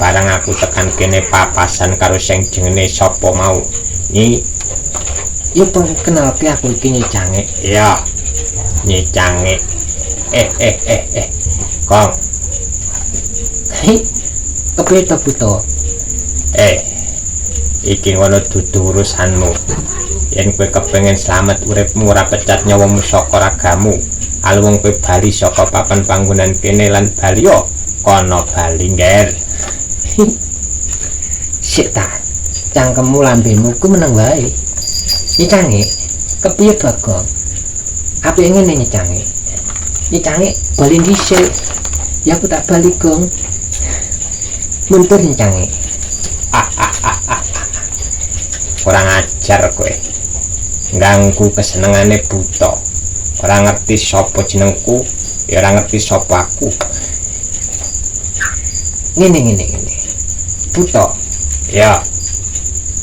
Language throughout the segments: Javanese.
Barang aku tekan kene papasan karo sing jenenge sapa mau. Nyi, Ya kenalke aku iki Nyi Cangik. Iya. Nyi Cangik. Eh eh eh eh. Kong. Hei, kepiye to Buta? Eh. Iki ngono dudu urusanmu. Yen kowe kepengin slamet uripmu ora pecat nyawamu saka ragamu. Aluwung kowe bali saka papan panggonan kene lan bali yo kono bali, Ngger. Sik ta. Cangkemmu lambemu ku meneng wae. Nyi Cangik, kepiye Bagong? Apike ngene Nyi Cangik. Nyi Cangik bali dhisik. Ya aku tak bali, Gong. Mundur Nyi Cangik. Kurang ajar kowe. Ganggu kesenengane buta. Ora ngerti sapa jenengku, ya ora ngerti sapa aku. Ngene ngene ngene. Buta, Ya,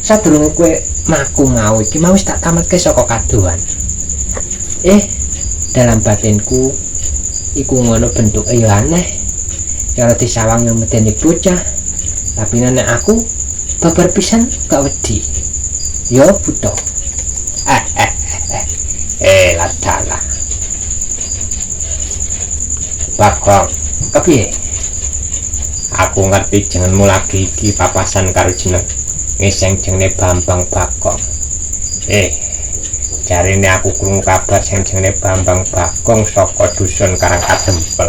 sadurunge kowe maku mau iki mau wis tak tamatke saka kadohan. Eh, dalam batinku iku ngono bentuke ya aneh. Cara disawang yang medeni bocah. Tapi nek aku babar pisan gak wedi. Ya buta. Eh eh eh. Eh, ladalah. Bagong, Kepiye? Aku ngerti jenengmu lagi iki papasan karo jeneng ngiseng jenenge Bambang Bagong. Eh, jarine aku krungu kabar sing jenenge Bambang Bagong saka dusun Karangkadempel.